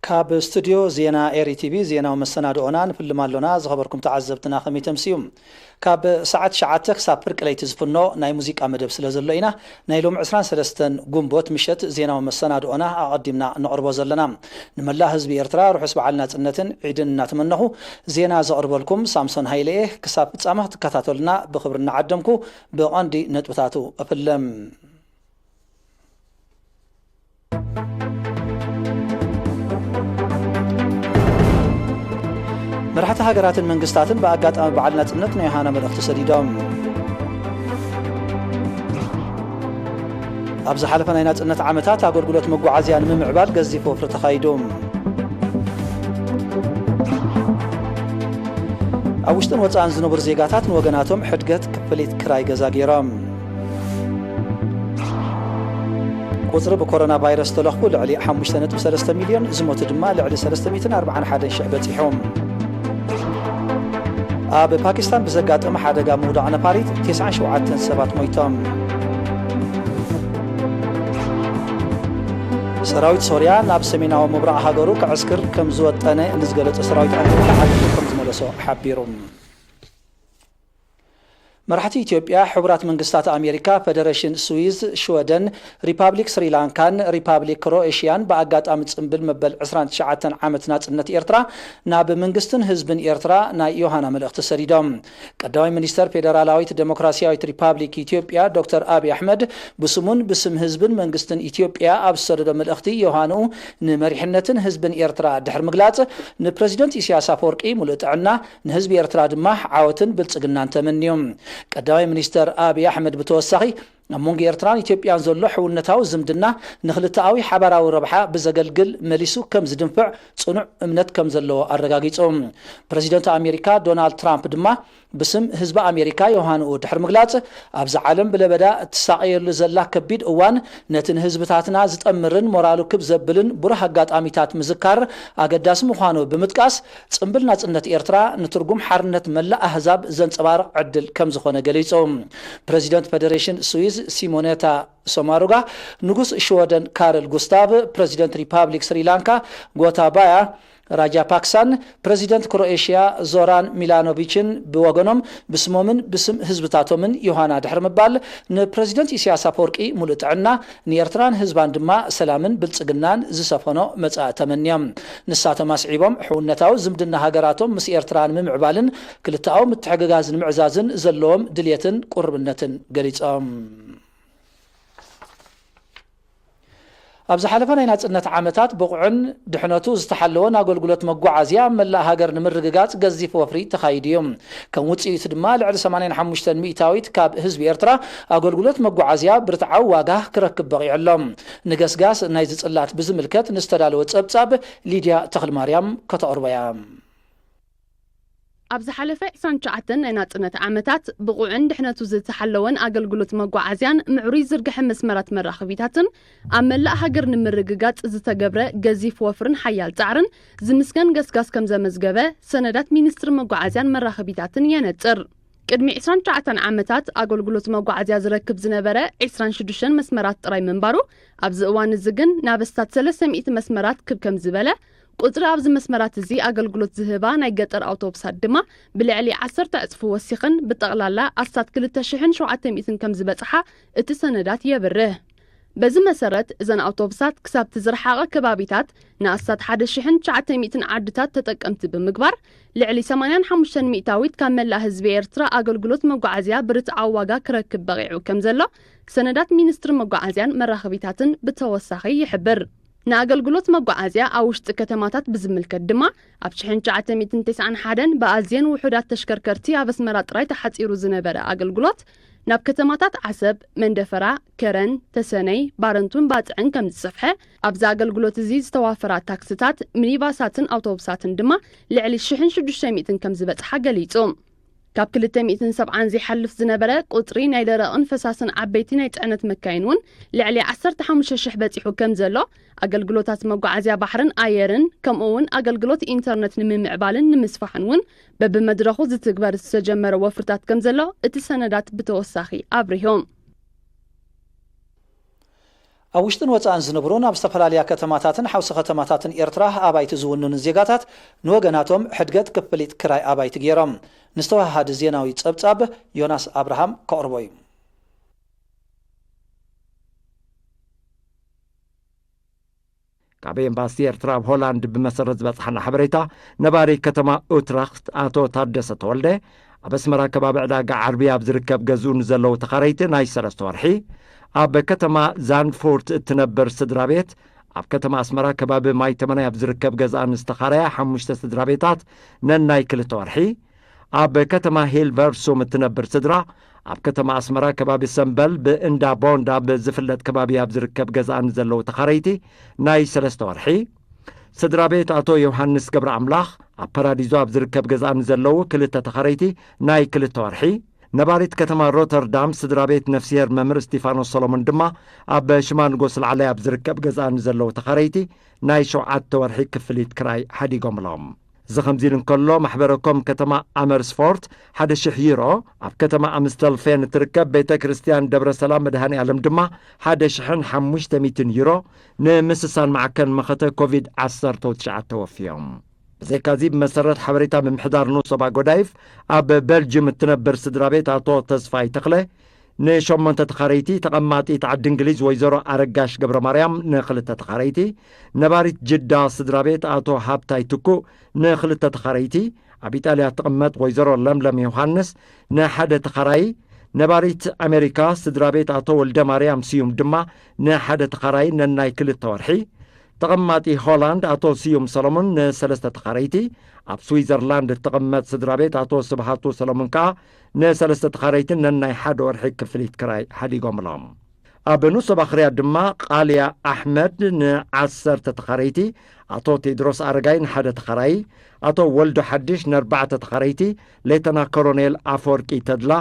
ካብ ስቱድዮ ዜና ኤሪ ቲቪ ዜናዊ መሰናድኦና ንፍልም ኣሎና። ዝኸበርኩም ተዓዘብትና ከመይ ተምስዩ? ካብ ሰዓት ትሽዓተ ክሳብ ፍርቂ ለይቲ ዝፍኖ ናይ ሙዚቃ መደብ ስለ ዘሎ ኢና፣ ናይ ሎም ዕስራን ሰለስተን ጉንቦት ምሸት ዜናዊ መሰናድኦና ኣቐዲምና ነቕርቦ ዘለና። ንመላእ ህዝቢ ኤርትራ ርሑስ በዓል ናጽነትን ዒድን እናተመነኹ፣ ዜና ዘቕርበልኩም ሳምሶን ሃይለ እየ። ክሳብ ፍጻመ ክትከታተሉና ብኽብሪ እናዓደምኩ፣ ብቐንዲ ነጥብታቱ እፍልም። መራሕቲ ሃገራትን መንግስታትን ብኣጋጣሚ በዓል ናጽነት ናይ ዮሃና መልእኽቲ ሰዲዶም። ኣብ ዝሓለፈ ናይ ናጽነት ዓመታት ኣገልግሎት መጓዓዝያ ንምምዕባል ገዚፍ ወፍሪ ተኻይዱ። ኣብ ውሽጥን ወጻእን ዝነብሩ ዜጋታት ንወገናቶም ሕድገት ክፍሊት ክራይ ገዛ ገይሮም። ቁጽሪ ብኮሮና ቫይረስ ዝተለኽፉ ልዕሊ ሓሙሽተ ነጥቢ ሰለስተ ሚልዮን፣ ዝሞቱ ድማ ልዕሊ ሰለስተ ሚእትን ኣርባዓን ሓደን ሽሕ በጺሑ። ኣብ ፓኪስታን ብዘጋጠመ ሓደጋ ምውዳቕ ነፋሪት፣ ተስዓን ሸውዓተን ሰባት ሞይቶም። ሰራዊት ሶርያ ናብ ሰሜናዊ ምብራቕ ሃገሩ ክዕስክር ከም ዝወጠነ ንዝገለጸ ሰራዊት ኣሜሪካ ዓጊቱ ከም ዝመለሶ ሓቢሩ። መራሕቲ ኢትዮጵያ፣ ሕቡራት መንግስታት ኣሜሪካ፣ ፈደረሽን ስዊዝ፣ ሽወደን፣ ሪፓብሊክ ስሪላንካን ሪፓብሊክ ክሮኤሽያን ብኣጋጣሚ ጽምብል መበል ዕስራን ትሽዓተን ዓመት ናጽነት ኤርትራ ናብ መንግስትን ህዝብን ኤርትራ ናይ ዮሃና መልእኽቲ ሰዲዶም። ቀዳማይ ሚኒስተር ፌደራላዊት ዴሞክራሲያዊት ሪፓብሊክ ኢትዮጵያ ዶክተር ኣብይ ኣሕመድ ብስሙን ብስም ህዝብን መንግስትን ኢትዮጵያ ኣብ ዝሰደዶ መልእኽቲ፣ ዮሃንኡ ንመሪሕነትን ህዝብን ኤርትራ ድሕሪ ምግላጽ፣ ንፕረዚደንት ኢሳያስ ኣፈወርቂ ሙሉእ ጥዕና፣ ንህዝቢ ኤርትራ ድማ ዓወትን ብልጽግናን ተመንዩ። ቀዳማይ ሚኒስተር ኣብይ ኣሕመድ ብተወሳኺ፣ ኣብ መንጎ ኤርትራን ኢትዮጵያን ዘሎ ሕውነታዊ ዝምድና ንክልተኣዊ ሓባራዊ ረብሓ ብዘገልግል መሊሱ ከም ዝድንፍዕ ጽኑዕ እምነት ከም ዘለዎ ኣረጋጊጹ። ፕረዚደንት ኣሜሪካ ዶናልድ ትራምፕ ድማ ብስም ህዝቢ ኣሜሪካ ዮሃንኡ ድሕሪ ምግላጽ፣ ኣብዛ ዓለም ብለበዳ እትሳቐየሉ ዘላ ከቢድ እዋን፣ ነቲ ንህዝብታትና ዝጠምርን ሞራሉ ክብ ዘብልን ብሩህ ኣጋጣሚታት ምዝካር ኣገዳሲ ምዃኑ ብምጥቃስ፣ ጽምብል ናጽነት ኤርትራ ንትርጉም ሓርነት መላእ ኣህዛብ ዘንጸባርቕ ዕድል ከም ዝኾነ ገሊጹ። ፕረዚደንት ፈደሬሽን ስዊዝ ሲሞኔታ ሶማሩጋ፣ ንጉስ ሽወደን ካርል ጉስታቭ፣ ፕረዚደንት ሪፓብሊክ ስሪላንካ ጎታባያ ራጃፓክሳን ፕረዚደንት ክሮኤሽያ ዞራን ሚላኖቪችን ብወገኖም፣ ብስሞምን ብስም ህዝብታቶምን ዮሃና ድሕሪ ምባል፣ ንፕረዚደንት ኢሳያስ ኣፈወርቂ ሙሉእ ጥዕና፣ ንኤርትራን ህዝባን ድማ ሰላምን ብልጽግናን ዝሰፈኖ መጻኢ ተመንዮም። ንሳቶም ኣስዒቦም፣ ሕውነታዊ ዝምድና ሃገራቶም ምስ ኤርትራ ንምምዕባልን ክልተኣዊ ምትሕግጋዝ ንምዕዛዝን ዘለዎም ድልየትን ቁርብነትን ገሊጾም። ኣብ ዝሓለፈ ናይ ናጽነት ዓመታት ብቑዕን ድሕነቱ ዝተሓለወን ኣገልግሎት መጓዓዝያ ኣብ መላእ ሃገር ንምርግጋጽ ገዚፍ ወፍሪ ተኻይዱ እዩ። ከም ውጽኢቱ ድማ ልዕሊ ሰማንያን ሓሙሽተን ሚእታዊት ካብ ህዝቢ ኤርትራ ኣገልግሎት መጓዓዝያ ብርትዓዊ ዋጋ ክረክብ በቒዑ ኣሎ። ንገስጋስ ናይዚ ጽላት ብዝምልከት ንዝተዳለወ ጸብጻብ ሊድያ ተኽልማርያም ከተቕርቦ እያ። ኣብ ዝሓለፈ ዕስራን ትሽዓተን ናይ ናጽነት ዓመታት፣ ብቑዕን ድሕነቱ ዝተሓለወን ኣገልግሎት መጓዓዝያን ምዕሩይ ዝርግሐ መስመራት መራኸቢታትን ኣብ መላእ ሃገር ንምርግጋጽ ዝተገብረ ገዚፍ ወፍርን ሓያል ጻዕርን ዝምስገን ገስጋስ ከም ዘመዝገበ ሰነዳት ሚኒስትሪ መጓዓዝያን መራኸቢታትን የነጽር። ቅድሚ ዕስራን ትሽዓተን ዓመታት ኣገልግሎት መጓዓዝያ ዝረክብ ዝነበረ ዕስራን ሽዱሽተን መስመራት ጥራይ ምንባሩ፣ ኣብዚ እዋን እዚ ግን ናብ ኣስታት ሰለስተ ሚእቲ መስመራት ክብ ከም ዝበለ፣ ቁጽሪ ኣብዚ መስመራት እዚ ኣገልግሎት ዝህባ ናይ ገጠር ኣውቶቡሳት ድማ ብልዕሊ ዓሰርተ ዕጽፊ ወሲኽን ብጠቕላላ ኣስታት ክልተ ሽሕን ሸውዓተ ሚእትን ከም ዝበጽሓ እቲ ሰነዳት የብርህ። በዚ መሰረት፣ እዘን ኣውቶቡሳት ክሳብቲ ዝረሓቐ ከባቢታት ንኣስታት ሓደ ሽሕን ትሽዓተ ሚእትን ዓድታት ተጠቀምቲ ብምግባር፣ ልዕሊ ሰማንያን ሓሙሽተን ሚእታዊት ካብ መላእ ህዝቢ ኤርትራ ኣገልግሎት መጓዓዝያ ብርትዓዊ ዋጋ ክረክብ በቒዑ ከም ዘሎ ሰነዳት ሚኒስትሪ መጓዓዝያን መራኸቢታትን ብተወሳኺ ይሕብር። ንኣገልግሎት መጓዓዝያ ኣብ ውሽጢ ከተማታት ብዝምልከት ድማ፣ ኣብ ሽሕን ትሽዓተ ሚእትን ተስዓን ሓደን ብኣዝየን ውሑዳት ተሽከርከርቲ ኣብ ኣስመራ ጥራይ ተሓጺሩ ዝነበረ ኣገልግሎት፣ ናብ ከተማታት ዓሰብ፣ መንደፈራ፣ ከረን፣ ተሰነይ፣ ባረንቱን ባጽዕን ከም ዝሰፍሐ፣ ኣብዚ ኣገልግሎት እዚ ዝተዋፈራ ታክስታት፣ ሚኒባሳትን ኣውቶቡሳትን ድማ ልዕሊ ሽሕን ሽዱሽተ ሚእትን ከም ዝበጽሓ ገሊጹ። ካብ ክልተ ሚእትን ሰብዓን ዘይሓልፍ ዝነበረ ቁጽሪ ናይ ደረቕን ፈሳስን ዓበይቲ ናይ ጽዕነት መካይን እውን ልዕሊ ዓሰርተ ሓሙሽተ ሽሕ በጺሑ ከም ዘሎ፣ ኣገልግሎታት መጓዓዝያ ባሕርን ኣየርን፣ ከምኡ እውን ኣገልግሎት ኢንተርነት ንምምዕባልን ንምስፋሕን እውን በብመድረኹ ዝትግበር ዝተጀመረ ወፍርታት ከም ዘሎ እቲ ሰነዳት ብተወሳኺ ኣብሪሁ። ኣብ ውሽጥን ወጻእን ዝነብሩን ኣብ ዝተፈላለያ ከተማታትን ሓውሲ ከተማታትን ኤርትራ ኣባይቲ ዝውንኑን ዜጋታት ንወገናቶም ሕድገት ክፍሊት ክራይ ኣባይቲ ገይሮም። ንዝተወሃሃደ ዜናዊ ጸብጻብ ዮናስ ኣብርሃም ከቕርቦ እዩ። ካብ ኤምባሲ ኤርትራ ኣብ ሆላንድ ብመሰረት ዝበጽሓና ሓበሬታ፣ ነባሪ ከተማ ኡትራኽት ኣቶ ታደሰ ተወልደ፣ ኣብ ኣስመራ ከባቢ ዕዳጋ ዓርቢ ኣብ ዝርከብ ገዝኡ ንዘለዉ ተኻረይቲ ናይ ሰለስተ ወርሒ፣ ኣብ ከተማ ዛንድፉርት እትነብር ስድራ ቤት፣ ኣብ ከተማ ኣስመራ ከባቢ ማይ ተመናይ ኣብ ዝርከብ ገዝኣ ንዝተኻረያ ሓሙሽተ ስድራ ቤታት ነናይ ክልተ ወርሒ፣ ኣብ ከተማ ሂልቨርሱም እትነብር ስድራ፣ ኣብ ከተማ ኣስመራ ከባቢ ሰምበል ብእንዳ ቦንድ ኣብ ዝፍለጥ ከባቢ ኣብ ዝርከብ ገዝኣ ንዘለዉ ተኻረይቲ ናይ ሰለስተ ወርሒ፣ ስድራ ቤት ኣቶ ዮሃንስ ገብረ ኣምላኽ ኣብ ፓራዲዞ ኣብ ዝርከብ ገዝኣ ንዘለዉ ክልተ ተኻረይቲ ናይ ክልተ ወርሒ፣ ነባሪት ከተማ ሮተርዳም ስድራ ቤት ነፍስሄር መምህር እስጢፋኖስ ሰሎሞን ድማ ኣብ ሽማንጎስ ላዕላይ ኣብ ዝርከብ ገዝኣ ንዘለዉ ተኻረይቲ ናይ ሸውዓተ ወርሒ ክፍሊት ክራይ ሓዲጎምሎም። እዚ ከምዚ ኢሉ እንከሎ፣ ማሕበረ ኮም ከተማ ኣመርስፎርት ሓደ ሽሕ ዩሮ፣ ኣብ ከተማ ኣምስተልፌን እትርከብ ቤተ ክርስቲያን ደብረ ሰላም መድሃኔ ኣለም ድማ ሓደ ሽሕን ሓሙሽተ ሚእትን ዩሮ፣ ንምስሳን ማዕከን መኸተ ኮቪድ ዓሰርተ ትሽዓተ ወፍዮም። ብዘይካዚ፣ ብመሰረት ሓበሬታ ምምሕዳር ንኡስ ዞባ ጎዳይፍ፣ ኣብ በልጅም እትነብር ስድራ ቤት ኣቶ ተስፋይ ተኽለ፣ ንሸሞንተ ተኻረይቲ፣ ተቐማጢት ዓዲ እንግሊዝ ወይዘሮ ኣረጋሽ ገብረ ማርያም ንኽልተ ተኻረይቲ፣ ነባሪት ጅዳ ስድራ ቤት ኣቶ ሃብታይ ትኩእ ንኽልተ ተኻረይቲ፣ ኣብ ኢጣልያ እትቕመጥ ወይዘሮ ለምለም ዮሃንስ ንሓደ ተኻራዪ፣ ነባሪት ኣሜሪካ ስድራ ቤት ኣቶ ወልደ ማርያም ስዩም ድማ ንሓደ ተኻራዪ ነናይ ክልተ ወርሒ፣ ተቐማጢ ሆላንድ ኣቶ ስዩም ሰሎሞን ንሰለስተ ተኻረይቲ፣ ኣብ ስዊዘርላንድ እትቕመጥ ስድራ ቤት ኣቶ ስብሃቱ ሰሎሞን ከኣ ንሰለስተ ተኻረይቲ ነናይ ሓደ ወርሒ ክፍሊት ክራይ ሓዲጎምሎም። ኣብ ንኡስ ዞባ ክርያት ድማ ቃልያ ኣሕመድ ንዓሰርተ ተኻረይቲ፣ ኣቶ ቴድሮስ ኣረጋይ ንሓደ ተኻራዪ፣ ኣቶ ወልዱ ሓድሽ ንኣርባዕተ ተኻረይቲ፣ ሌተና ኮሎኔል ኣፈወርቂ ተድላ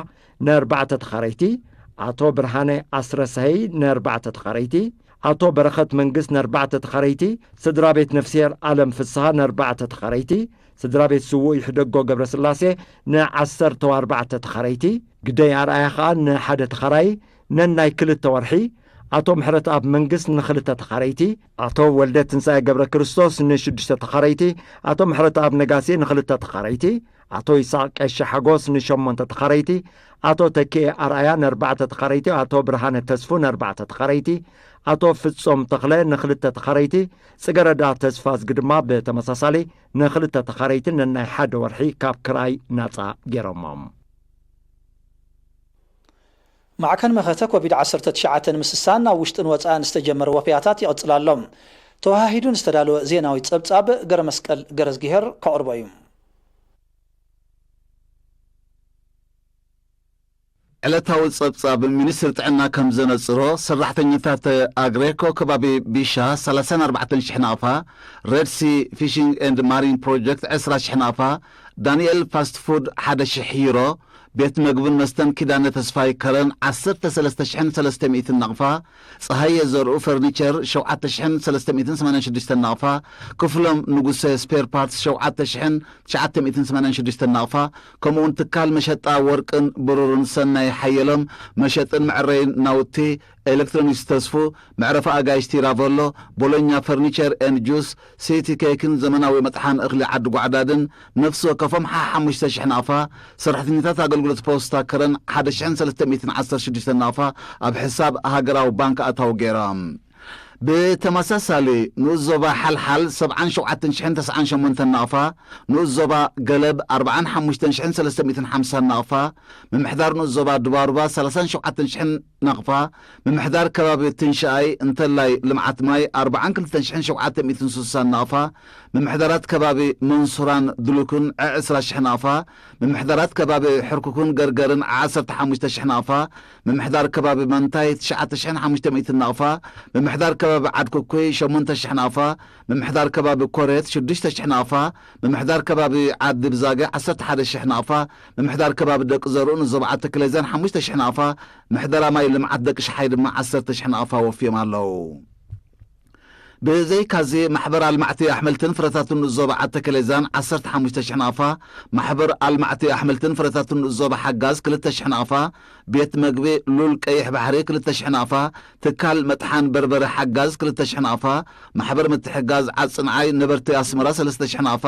ንኣርባዕተ ተኻረይቲ፣ ኣቶ ብርሃነ ኣስረሳይ ንኣርባዕተ ተኻረይቲ፣ ኣቶ በረኸት መንግስት ንኣርባዕተ ተኻረይቲ፣ ስድራ ቤት ነፍስሄር ኣለም ፍስሃ ንኣርባዕተ ተኻረይቲ፣ ስድራ ቤት ስዉእ ይሕደጎ ገብረስላሴ ንዓሰርተ ኣርባዕተ ተኻረይቲ፣ ግደይ ኣርኣያ ኸኣ ንሓደ ተኻራዪ ነናይ ክልተ ወርሒ፣ ኣቶ ምሕረተኣብ መንግስት ንኽልተ ተኻረይቲ፣ ኣቶ ወልደ ትንሳኤ ገብረ ክርስቶስ ንሽዱሽተ ተኻረይቲ፣ ኣቶ ምሕረተኣብ ነጋሲ ንኽልተ ተኻረይቲ፣ ኣቶ ይስሐቅ ቀሺ ሓጎስ ንሸሞንተ ተኻረይቲ፣ ኣቶ ተኪኤ ኣርኣያ ንኣርባዕተ ተኻረይቲ፣ ኣቶ ብርሃነ ተስፉ ንኣርባዕተ ተኻረይቲ፣ ኣቶ ፍጾም ተኽለ ንኽልተ ተኻረይቲ፣ ጽገረዳ ተስፋዝጊ ድማ ብተመሳሳሊ ንኽልተ ተኻረይቲ ነናይ ሓደ ወርሒ ካብ ክራይ ናጻ ገይሮሞም። ማዕከን መኸተ ኮቪድ ዓሰርተ ትሽዓተ ንምስሳን ኣብ ውሽጥን ወጻእን ዝተጀመረ ወፍያታት ይቕጽል ኣሎ። ተወሃሂዱ ንዝተዳለወ ዜናዊ ጸብጻብ ገረመስቀል ገረዝግሄር ከቕርቦ እዩ። ዕለታዊ ጸብጻብ ሚኒስትሪ ጥዕና ከም ዘነጽሮ፣ ሰራሕተኛታት ኣግሬኮ ከባቢ ቢሻ ሰላሳን ኣርባዕተን ሽሕ ናቕፋ፣ ሬድ ሲ ፊሽንግ ኤንድ ማሪን ፕሮጀክት ዕስራ ሽሕ ናቕፋ፣ ዳንኤል ፋስት ፉድ ሓደ ሽሕ ዩሮ፣ ቤት መግብን መስተን ኪዳነ ተስፋይ ከረን ዓሰርተ ሰለስተ ሽሕን ሰለስተ ሚእትን ናቕፋ፣ ጸሃየ ዘርኡ ፈርኒቸር ሸውዓተ ሽሕን ሰለስተ ሚእትን ሰማንያን ሽዱሽተን ናቕፋ፣ ክፍሎም ንጉሰ ስፔር ፓርትስ ሸውዓተ ሽሕን ትሽዓተ ሚእትን ሰማንያን ሽዱሽተን ናቕፋ፣ ከምኡውን ትካል መሸጣ ወርቅን ብሩርን ሰናይ ሓየሎም፣ መሸጥን መዕረይን ናውቲ ኤሌክትሮኒክስ ተስፉ፣ መዕረፊ ኣጋይሽ ቲራቨሎ፣ ቦሎኛ ፈርኒቸር ኤንድ ጁስ፣ ሲቲ ኬክን ዘመናዊ መጥሓን እኽሊ ዓዲ ጓዕዳድን ነፍሲ ወከፎም ሓ ሓሙሽተ ሽሕ ናቕፋ፣ ሰራሕተኛታት ኣገልግሎት ፖስታ ከረን ሓደ ሽሕን ሰለስተ ሚእትን ዓሰርተ ሽዱሽተ ናቕፋ ኣብ ሕሳብ ሃገራዊ ባንክ ኣታዊ ገይሮም። ብተመሳሳሊ ንኡስ ዞባ ሓልሓል ሰብዓን ሸውዓተን ሽሕን ተስዓን ሸሞንተን ናቕፋ፣ ንኡስ ዞባ ገለብ ኣርባዓን ሓሙሽተን ሽሕን ሰለስተ ሚእትን ሓምሳን ናቕፋ፣ ምምሕዳር ንኡስ ዞባ ድባሩባ ሰላሳን ሸውዓተን ሽሕን ናቕፋ፣ ምምሕዳር ከባቢ ትንሽኣይ እንተላይ ልምዓት ማይ ኣርባዓን ክልተን ሽሕን ሸውዓተ ሚእትን ስሳን ናቕፋ፣ ምምሕዳራት ከባቢ መንሱራን ድሉክን ዕስራ ሽሕ ናቕፋ፣ ምምሕዳራት ከባቢ ሕርኩክን ገርገርን ዓሰርተ ሓሙሽተ ሽሕ ናቕፋ፣ ምምሕዳር ከባቢ መንታይ ትሽዓተ ሽሕን ሓሙሽተ ሚእትን ናቕፋ፣ ምምሕዳር ከባቢ ዓድኩኩይ ሸሞንተ ሽሕ ናቕፋ፣ ምምሕዳር ከባቢ ኮሬት ሽዱሽተ ሽሕ ናቕፋ፣ ምምሕዳር ከባቢ ዓዲ ብዛገ ዓሰርተ ሓደ ሽሕ ናቕፋ፣ ምምሕዳር ከባቢ ደቂ ዘርኡ ንዞባ ዓዲ ክለዛን ሓሙሽተ ሽሕ ናቕፋ፣ ምሕደራ ማይ ልምዓት ደቂ ሽሓይ ድማ ዓሰርተ ሽሕ ናቕፋ ወፍዮም ኣለዉ። ብዘይካዚ፣ ማሕበር ኣልማዕቲ ኣሕምልትን ፍረታትን ንኡስ ዞባ ዓተከሌዛን ዓሰርተ ሓሙሽተ ሽሕ ናቕፋ፣ ማሕበር ኣልማዕቲ ኣሕምልትን ፍረታትን ንኡስ ዞባ ሓጋዝ ክልተ ሽሕ ናቕፋ፣ ቤት መግቢ ሉል ቀይሕ ባሕሪ ክልተ ሽሕ ናቕፋ፣ ትካል መጥሓን በርበረ ሓጋዝ ክልተ ሽሕ ናቕፋ፣ ማሕበር ምትሕጋዝ ዓጽንዓይ ነበርቲ ኣስመራ ሰለስተ ሽሕ ናቕፋ፣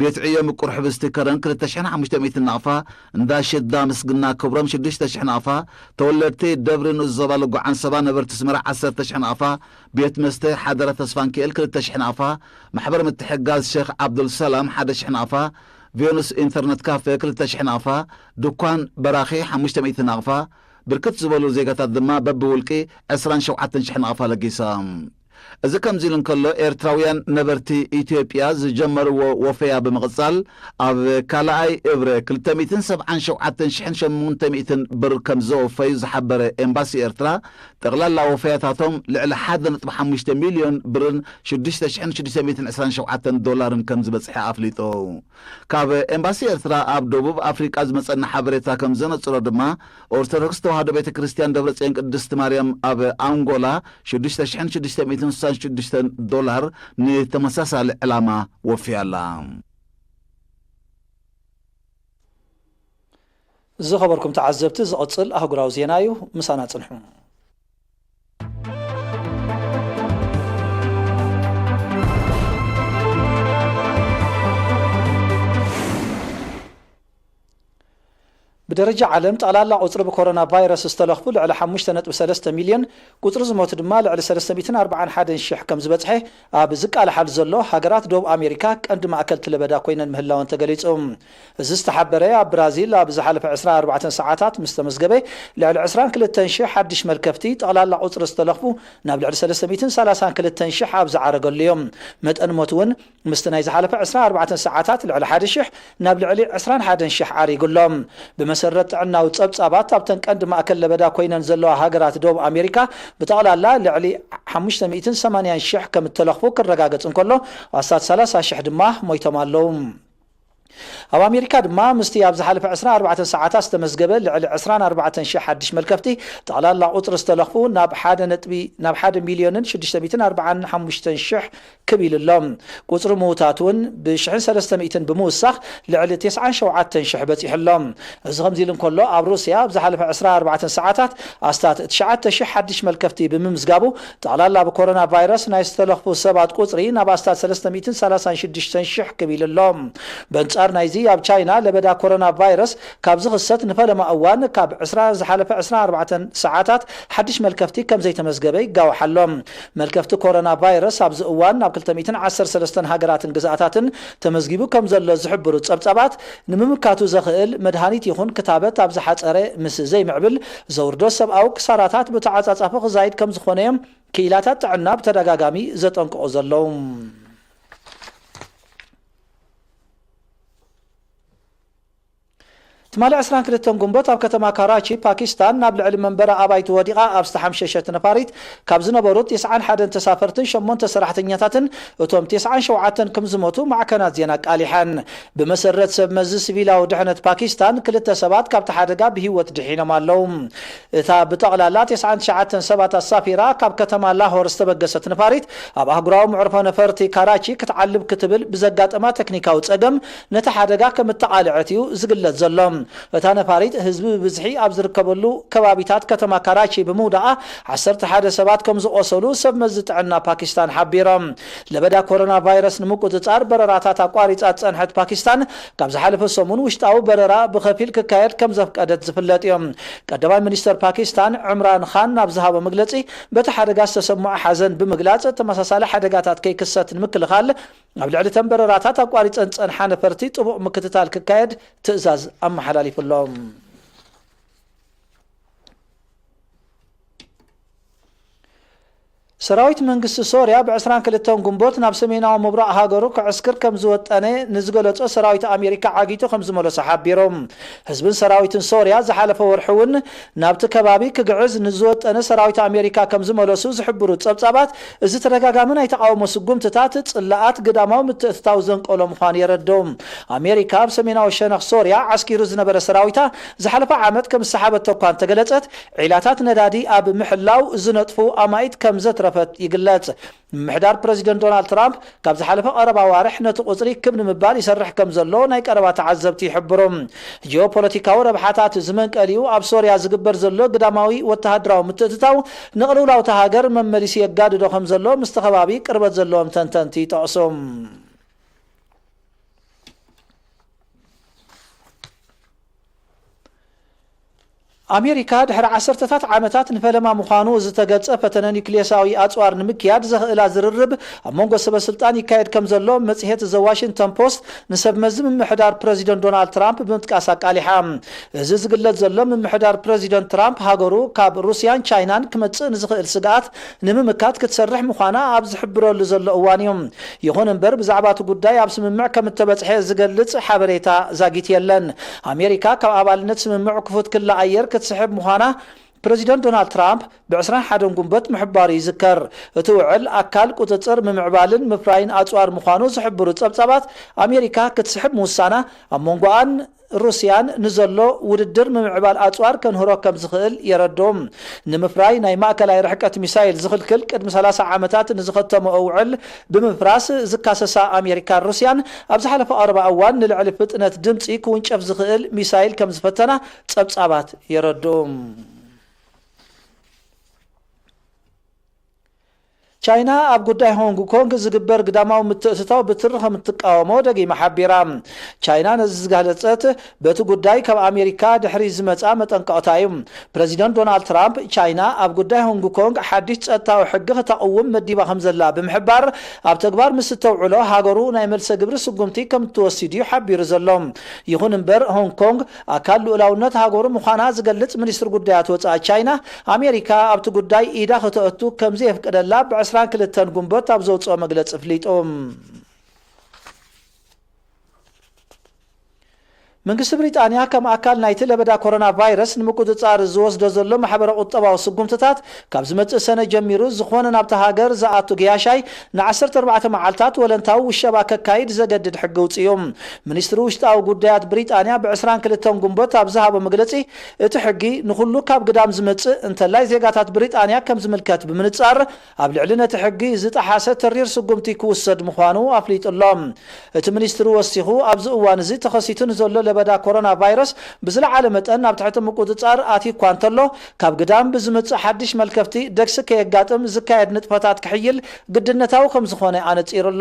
ቤት ዕዮ ምቁር ሕብስቲ ከረን ክልተ ሽሕን ሓሙሽተ ሚእትን ናቕፋ፣ እንዳ ሽዳ ምስግና ክብሮም ሽዱሽተ ሽሕ ናቕፋ፣ ተወለድቲ ደብሪ ንኡስ ዞባ ልጓ ዓንሰባ ነበርቲ ኣስመራ ዓሰርተ ሽሕ ናቕፋ፣ ቤት መስተ ሓደራ ተስፋንኪኤል ክልተ ሽሕ ናቕፋ፣ ማሕበር ምትሕጋዝ ሸኽ ዓብዱልሰላም ሓደ ሽሕ ናቕፋ፣ ቬኑስ ኢንተርነት ካፌ ክልተ ሽሕ ናቕፋ፣ ድኳን በራኺ ሓሙሽተ ሚእቲ ናቕፋ፣ ብርክት ዝበሉ ዜጋታት ድማ በብውልቂ ዕስራን ሸውዓተን ሽሕ ናቕፋ ለጊሶም። እዚ ከምዚ ኢሉ እንከሎ፣ ኤርትራውያን ነበርቲ ኢትዮጵያ ዝጀመርዎ ወፈያ ብምቕጻል፣ ኣብ ካልኣይ እብረ ክልተ ሚእትን ሰብዓን ሸውዓተን ሽሕን ሸሞንተ ሚእትን ብር ከም ዘወፈዩ ዝሓበረ ኤምባሲ ኤርትራ፣ ጠቕላላ ወፈያታቶም ልዕሊ ሓደ ነጥቢ ሓሙሽተ ሚልዮን ብርን ሽዱሽተ ሽሕን ሽዱሽተ ሚእትን ዕስራን ሸውዓተን ዶላርን ከም ዝበጽሐ ኣፍሊጡ። ካብ ኤምባሲ ኤርትራ ኣብ ደቡብ ኣፍሪቃ ዝመጸና ሓበሬታ ከም ዘነጽሮ ድማ፣ ኦርቶዶክስ ተዋህዶ ቤተ ክርስቲያን ደብረጽዮን ቅድስቲ ማርያም ኣብ ኣንጎላ ሽዱሽተ ሽሕን ሽዱሽተ ሚእትን ስሳን ሽዱሽተን ዶላር ንተመሳሳሊ ዕላማ ወፍያ ኣላ። ዝኸበርኩም ተዓዘብቲ፣ ዝቕጽል ኣህጉራዊ ዜና እዩ። ምሳና ጽንሑ። ብደረጃ ዓለም፣ ጠቕላላ ቁጽሪ ብኮሮና ቫይረስ ዝተለኽፉ ልዕሊ ሓሙሽተ ነጥቢ ሰለስተ ሚልዮን፣ ቁጽሪ ዝሞቱ ድማ ልዕሊ ሰለስተ ሚእትን ኣርባዓን ሓደን ሽሕ ከም ዝበጽሐ፣ ኣብ ዝቃላሓሉ ዘሎ ሃገራት ደቡብ ኣሜሪካ ቀንዲ ማእከልቲ ለበዳ ኮይነን ምህላወን ተገሊጹ። እዚ ዝተሓበረ፣ ኣብ ብራዚል ኣብ ዝሓለፈ ዕስራን ኣርባዕተን ሰዓታት ምስ ተመዝገበ፣ ልዕሊ ዕስራን ክልተን ሽሕ ሓድሽ መልከፍቲ፣ ጠቕላላ ቁጽሪ ዝተለኽፉ ናብ ልዕሊ ሰለስተ ሚእትን ሰላሳን ክልተን ሽሕ ኣብ ዝዓረገሉ እዮም። መጠን ሞት እውን ምስቲ ናይ ዝሓለፈ ዕስራን ኣርባዕተን ሰዓታት ልዕሊ ሓደ ሽሕ ናብ ልዕሊ ዕስራን ሓደን ሽሕ ዓሪጉ ኣሎ። ብመሰረት ጥዕናዊ ጸብጻባት፣ ኣብተን ቀንዲ ማእከል ለበዳ ኮይነን ዘለዋ ሃገራት ደቡብ ኣሜሪካ፣ ብጠቕላላ ልዕሊ ሓሙሽተ ሚእትን ሰማንያን ሽሕ ከም እተለኽፉ ክረጋገጽ እንከሎ፣ ኣስታት ሰላሳ ሽሕ ድማ ሞይቶም ኣለዉ። ኣብ ኣሜሪካ ድማ፣ ምስቲ ኣብ ዝሓለፈ ዕስራን ኣርባዕተን ሰዓታት ዝተመዝገበ ልዕሊ ዕስራን ኣርባዕተን ሽሕ ሓድሽ መልከፍቲ፣ ጠቕላላ ቁጽሪ ዝተለኽፉ ናብ ሓደ ነጥቢ፣ ናብ ሓደ ሚልዮንን ሽዱሽተ ሚእትን ኣርባዓን ሓሙሽተን ሽሕ ክብ ኢሉ ኣሎ። ቁጽሪ ምዉታት እውን ብሽሕን ሰለስተ ሚእትን ብምውሳኽ ልዕሊ ተስዓን ሸውዓተን ሽሕ በጺሑ ኣሎ። እዚ ከምዚ ኢሉ እንከሎ፣ ኣብ ሩስያ ኣብ ዝሓለፈ ዕስራን ኣርባዕተን ሰዓታት ኣስታት ትሽዓተ ሽሕ ሓድሽ መልከፍቲ ብምምዝጋቡ፣ ጠቕላላ ብኮሮና ቫይረስ ናይ ዝተለኽፉ ሰባት ቁጽሪ ናብ ኣስታት ሰለስተ ሚእትን ሰላሳን ሽዱሽተን ሽሕ ክብ ኢሉ ኣሎ። በንጻር ናይዚ፣ ኣብ ቻይና ለበዳ ኮሮና ቫይረስ ካብ ዝኽሰት ንፈለማ እዋን፣ ካብ ዕስራ ዝሓለፈ ዕስራን ኣርባዕተን ሰዓታት ሓድሽ መልከፍቲ ከም ዘይተመዝገበ ይጋዋሕ ኣሎ። መልከፍቲ ኮሮና ቫይረስ ኣብዚ እዋን ናብ ክልተ ሚእትን ዓሰርተ ሰለስተን ሃገራትን ግዝኣታትን ተመዝጊቡ ከም ዘሎ ዝሕብሩ ጸብጻባት፣ ንምምካቱ ዘኽእል መድሃኒት ይኹን ክታበት ኣብ ዝሓጸረ ምስ ዘይምዕብል፣ ዘውርዶ ሰብኣዊ ክሳራታት ብተዓጻጻፊ ክዛይድ ከም ዝኾነ እዮም ክኢላታት ጥዕና ብተደጋጋሚ ዘጠንቅቑ ዘለዉ። ትማሊ ዕስራን ክልተን ግንቦት፣ ኣብ ከተማ ካራቺ ፓኪስታን፣ ናብ ልዕሊ መንበሪ ኣባይቲ ወዲቓ ኣብ ዝተሓምሸሸት ነፋሪት ካብ ዝነበሩ ተስዓን ሓደን ተሳፈርትን ሸሞንተ ሰራሕተኛታትን፣ እቶም ተስዓን ሸውዓተን ከም ዝሞቱ ማዕከናት ዜና ኣቃሊሐን። ብመሰረት ሰብ መዚ ሲቪላዊ ድሕነት ፓኪስታን፣ ክልተ ሰባት ካብቲ ሓደጋ ብህይወት ድሒኖም ኣለዉ። እታ ብጠቕላላ ተስዓን ትሽዓተን ሰባት ኣሳፊራ ካብ ከተማ ላሆር ዝተበገሰት ነፋሪት፣ ኣብ ኣህጉራዊ መዕርፎ ነፈርቲ ካራቺ ክትዓልብ ክትብል ብዘጋጠማ ተክኒካዊ ጸገም፣ ነቲ ሓደጋ ከም እተቓልዐት እዩ ዝግለጽ ዘሎ። እታ ነፋሪት ህዝቢ ብብዝሒ ኣብ ዝርከበሉ ከባቢታት ከተማ ካራቺ ብምውዳቓ፣ ዓሰርተ ሓደ ሰባት ከም ዝቖሰሉ ሰብ መዚ ጥዕና ፓኪስታን ሓቢሮም። ለበዳ ኮሮና ቫይረስ ንምቁጽጻር በረራታት ኣቋሪጻ ዝጸንሐት ፓኪስታን፣ ካብ ዝሓለፈ ሰሙን ውሽጣዊ በረራ ብኸፊል ክካየድ ከም ዘፍቀደት ዝፍለጥ እዩ። ቀዳማይ ሚኒስተር ፓኪስታን ዕምራን ኻን ናብ ዝሃቦ መግለጺ፣ በቲ ሓደጋ ዝተሰምዖ ሓዘን ብምግላጽ፣ ተመሳሳሊ ሓደጋታት ከይክሰት ንምክልኻል፣ ኣብ ልዕሊ እተን በረራታት ኣቋሪጸን ዝጸንሓ ነፈርቲ ጥቡቕ ምክትታል ክካየድ ትእዛዝ ኣመሓላሊፉ ኣሎ። ሰራዊት መንግስቲ ሶርያ ብዕስራን ክልተን ግንቦት ናብ ሰሜናዊ ምብራቕ ሃገሩ ክዕስክር ከም ዝወጠነ ንዝገለጾ ሰራዊት ኣሜሪካ ዓጊቱ ከም ዝመለሶ ሓቢሩ። ህዝብን ሰራዊትን ሶርያ ዝሓለፈ ወርሒ እውን ናብቲ ከባቢ ክግዕዝ ንዝወጠነ ሰራዊት ኣሜሪካ ከም ዝመለሱ ዝሕብሩ ጸብጻባት፣ እዚ ተደጋጋሚ ናይ ተቓውሞ ስጉምትታት ጽላኣት ግዳማዊ ምትእትታው ዘንቀሎ ምዃኑ የረድኡ። ኣሜሪካ ኣብ ሰሜናዊ ሸነኽ ሶርያ ዓስኪሩ ዝነበረ ሰራዊታ ዝሓለፈ ዓመት ከም ዝሰሓበቶ እኳ እንተገለጸት፣ ዒላታት ነዳዲ ኣብ ምሕላው ዝነጥፉ ኣማኢት ከም ዘትረፈ ፈት-፣ ይግለጽ። ምምሕዳር ፕረዚደንት ዶናልድ ትራምፕ ካብ ዝሓለፈ ቀረባ ኣዋርሕ ነቲ ቁጽሪ ክብ ንምባል ይሰርሕ ከም ዘሎ ናይ ቀረባ ተዓዘብቲ ይሕብሩ። ጂኦፖለቲካዊ ረብሓታት ዝመንቀሊኡ ኣብ ሶርያ ዝግበር ዘሎ ግዳማዊ ወተሃደራዊ ምትእትታው ንቕልውላው እታ ሃገር መመሊሱ የጋድዶ ከም ዘሎ ምስቲ ከባቢ ቅርበት ዘለዎም ተንተንቲ ይጠቕሱ። ኣሜሪካ ድሕሪ ዓሰርተታት ዓመታት ንፈለማ ምዃኑ ዝተገልጸ ፈተነ ኒውክሌሳዊ ኣጽዋር ንምክያድ ዘኽእላ ዝርርብ ኣብ መንጎ ሰበ ስልጣን ይካየድ ከም ዘሎ መጽሔት ዘ ዋሽንግተን ፖስት ንሰብ መዚ ምምሕዳር ፕረዚደንት ዶናልድ ትራምፕ ብምጥቃስ ኣቃሊሓ። እዚ ዝግለጽ ዘሎ ምምሕዳር ፕረዚደንት ትራምፕ ሃገሩ ካብ ሩስያን ቻይናን ክመጽእ ንዝኽእል ስግኣት ንምምካት ክትሰርሕ ምዃና ኣብ ዝሕብረሉ ዘሎ እዋን እዩ። ይኹን እምበር ብዛዕባ እቲ ጉዳይ ኣብ ስምምዕ ከም እተበጽሐ ዝገልጽ ሓበሬታ ዛጊት የለን። ኣሜሪካ ካብ ኣባልነት ስምምዕ ክፉት ክላ ኣየር ክትስሕብ ምዃና ፕረዚደንት ዶናልድ ትራምፕ ብ ዕስራን ሓደን ጉንበት ምሕባሩ ይዝከር። እቲ ውዕል ኣካል ቁጽጽር ምምዕባልን ምፍራይን ኣጽዋር ምዃኑ ዝሕብሩ ጸብጻባት ኣሜሪካ ክትስሕብ ምውሳና ኣብ መንጎኣን ሩስያን ንዘሎ ውድድር ምምዕባል ኣጽዋር ከንህሮ ከም ዝኽእል የረድኡ። ንምፍራይ ናይ ማእከላይ ርሕቀት ሚሳይል ዝኽልክል ቅድሚ ሰላሳ ዓመታት ንዝኸተመኦ ውዕል ብምፍራስ ዝካሰሳ ኣሜሪካን ሩስያን ኣብ ዝሓለፈ ቀረባ እዋን ንልዕሊ ፍጥነት ድምጺ ክውንጨፍ ዝኽእል ሚሳይል ከም ዝፈተና ጸብጻባት የረድኡ። ቻይና ኣብ ጉዳይ ሆንግ ኮንግ ዝግበር ግዳማዊ ምትእትታው ብትሪ ከም እትቃወሞ ደጊማ ሓቢራ። ቻይና ነዚ ዝጋለጸት በቲ ጉዳይ ካብ ኣሜሪካ ድሕሪ ዝመጻ መጠንቀቕታ እዩ። ፕረዚደንት ዶናልድ ትራምፕ ቻይና ኣብ ጉዳይ ሆንግ ኮንግ ሓድሽ ጸጥታዊ ሕጊ ከተቕውም መዲባ ከም ዘላ ብምሕባር ኣብ ተግባር ምስ እተውዕሎ ሃገሩ ናይ መልሰ ግብሪ ስጉምቲ ከም እትወስድ እዩ ሓቢሩ ዘሎ። ይኹን እምበር ሆንግ ኮንግ ኣካል ልኡላውነት ሃገሩ ምዃና ዝገልጽ ሚኒስትሪ ጉዳያት ወጻኢ ቻይና ኣሜሪካ ኣብቲ ጉዳይ ኢዳ ከተእቱ ከም ዘየፍቅደላ ብ ዕስራን ክልተን ጉንበት ኣብ ዘውጽኦ መግለጺ ኣፍሊጡ። መንግስቲ ብሪጣንያ ከም ኣካል ናይቲ ለበዳ ኮሮና ቫይረስ ንምቁጽጻር ዝወስዶ ዘሎ ማሕበረ ቁጠባዊ ስጉምትታት ካብ ዝመጽእ ሰነ ጀሚሩ ዝኾነ ናብታ ሃገር ዝኣቱ ገያሻይ ን ዓሰርተ ኣርባዕተ መዓልታት ወለንታዊ ውሸባ ከካይድ ዘገድድ ሕጊ ኣውጺኡ። ሚኒስትሪ ውሽጣዊ ጉዳያት ብሪጣንያ ብ ዕስራን ክልተን ጉንበት ኣብ ዝሃቦ መግለጺ እቲ ሕጊ ንኹሉ ካብ ግዳም ዝመጽእ እንተላይ ዜጋታት ብሪጣንያ ከም ዝምልከት ብምንጻር ኣብ ልዕሊ ነቲ ሕጊ ዝጠሓሰ ተሪር ስጉምቲ ክውሰድ ምዃኑ ኣፍሊጡ ኣሎ። እቲ ሚኒስትሪ ወሲኹ ኣብዚ እዋን እዚ ተኸሲቱ ንዘሎ ለበዳ ኮሮና ቫይረስ ብዝለዓለ መጠን ናብ ትሕቲ ምቁጽጻር ኣትዩ እኳ እንተሎ ካብ ግዳም ብዝመጽእ ሓድሽ መልከፍቲ ደግሲ ከየጋጥም ዝካየድ ንጥፈታት ክሕይል ግድነታዊ ከም ዝኾነ ኣነጺሩ ኣሎ።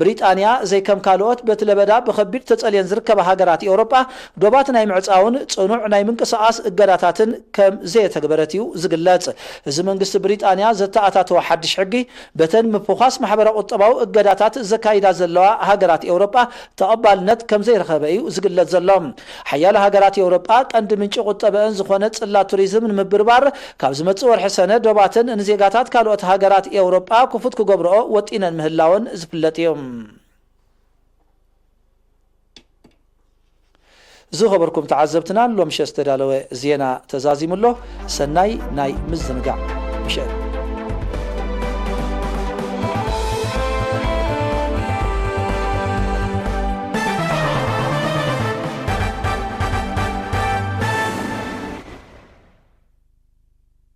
ብሪጣንያ ዘይከም ካልኦት በቲ ለበዳ ብኸቢድ ተጸልየን ዝርከባ ሃገራት ኤውሮጳ ዶባት ናይ ምዕጻውን ጽኑዕ ናይ ምንቅስቓስ እገዳታትን ከም ዘየተግበረት እዩ ዝግለጽ። እዚ መንግስቲ ብሪጣንያ ዘተኣታተወ ሓድሽ ሕጊ በተን ምፍዃስ ማሕበረ ቁጠባዊ እገዳታት ዘካይዳ ዘለዋ ሃገራት ኤውሮጳ ተቐባልነት ከም ዘይረኸበ እዩ ዝግለጽ ዘሎ። ሓያሎ ሃገራት ኤውሮጳ ቀንዲ ምንጪ ቁጠበአን ዝኾነ ጽላት ቱሪዝም ንምብርባር ካብ ዝመጽእ ወርሒ ሰነ ዶባተን ንዜጋታት ካልኦት ሃገራት ኤውሮጳ ክፉት ክገብርኦ ወጢነን ምህላወን ዝፍለጥ እዩ። ዝኸበርኩም ተዓዘብትና፣ ሎምሸ ዝተዳለወ ዜና ተዛዚሙ ኣሎ። ሰናይ ናይ ምዝንጋዕ ምሸት።